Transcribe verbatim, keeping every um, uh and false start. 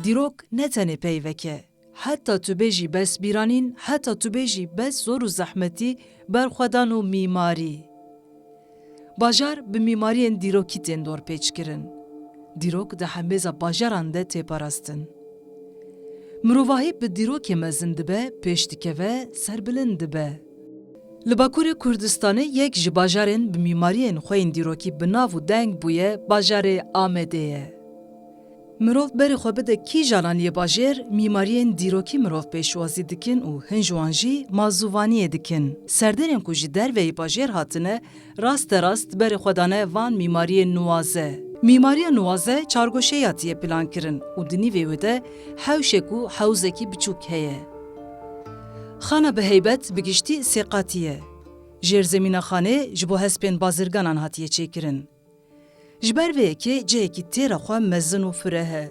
Dîrok ne tenê peyvek e. Heta tu bêjî bes bîranîn, heta tu bêjî bes zor û zehmetî, berxwedan û mîmarî. Bajar bi mîmariyên dîrokî tên dorpêçkirin. Dîrok di hemêza bajaran de tê parastin. Mirovahî bi dîrokê mezin dibe, pêş dikeve, serbilind dibe. Li Bakurê Kurdistanê yek ji bajarên bi mîmariyên xwe yên dîrokî bi nav û deng bûye bajarê Amedê ye. Mirov berê xwe bide kîjan anî yê bajêr, mîmariyên dîrokî mirov pêşwazî dikin û hin ji wan jî mazûvaniyê dikin. Serdarên ku ji derveyî bajêr hatine, raste rast berê xwe dane van mîmariyên nuwaze. Mîmariya nuwaze çargoşeyî hatiye plankirin û di nîvê wê de hewşek û hewzekî biçûk heye. Xana bi heybet bi giştî sê qatî ye. Jêrzemîna xanê ji bo hespên bazirganan hatiye çêkirin. Ji ber vê yekê cihekî têra xwe mezin û fireh e.